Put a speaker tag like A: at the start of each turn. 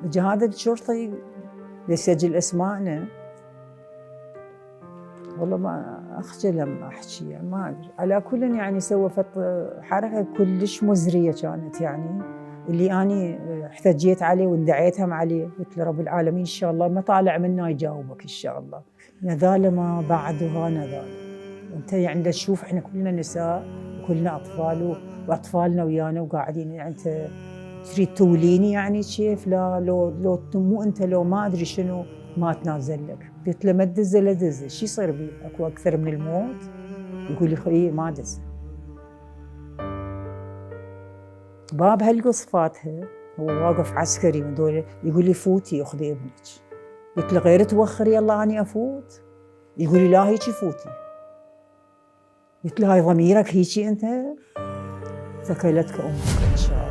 A: اجى هذا الشرطي يسجل اسمائنا. والله ما اخجل لما احكي، يعني ما ادري. على كل يعني سوى حركه كلش مزريه كانت، يعني اللي اني احتجيت عليه واندعيتهم عليه. قلت له رب العالمين ان شاء الله ما طالع منا يجاوبك ان شاء الله. نذاله ما بعدها نذاله. انت يعني تشوف احنا كلنا نساء وكلنا اطفال واطفالنا ويانا وقاعدين، يعني انت تريد توليني يعني كيف؟ لا لو مو انت لو ما ادري شنو ما تنازل لك. قلت له ما تدز لا دز، شو يصير بي؟ اكو اكثر من الموت؟ يقول لي خليه ما دز. باب هالقصفاتها هو واقف عسكري من دول، يقول لي فوتي اخذي ابنك. قلت له غير توخر يلا اني افوت. يقول لي لا هيجي فوتي. قلت له هاي ضميرك هيجي انت؟ ثكلتك امك ان شاء الله.